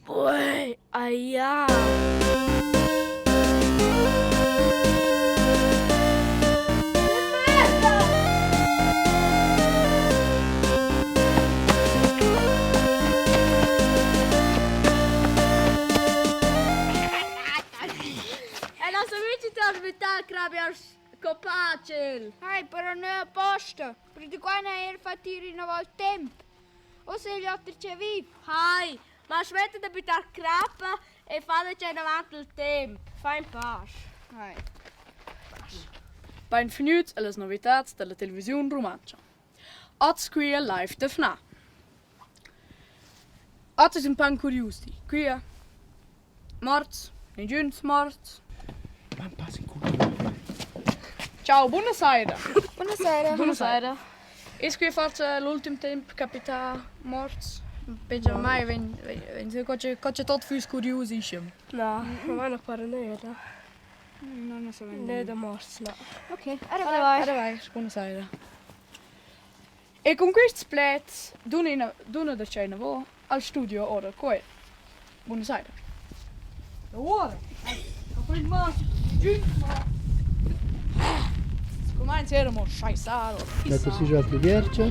Ui, aia! E la sovietita sbittà crabias copacel. Hai, però nu apposta, perché qua n'ha er fatg ir in vol temp. Ussa è l'oter c'è viv. Hai, ma smetta da büttar crappa e falla c'è davant il temp. Fai in pasch. Hai. Bainvgnüts a las novitats da la televisiun rumantscha. Oz quia live da Fnà. Oz es ün pan curius di. Quia morts, ningüns morts. Ciao, buna saira. Buonasera. Buonasera. Es quia forsa l'ultim temp capità morts? Pensa mai vegn vegn co che co che tot füss curiusischem. No, ma non pare nera. Non so Ne da morts, no. Ok, arrivederci. Arrivederci, buonasera. E cun quists pleds dun ina duna da tschai inavo al studio ora Cuoira. Buna saira. Ora! Cumainza eir amo scheissar. Metter si già il vierge.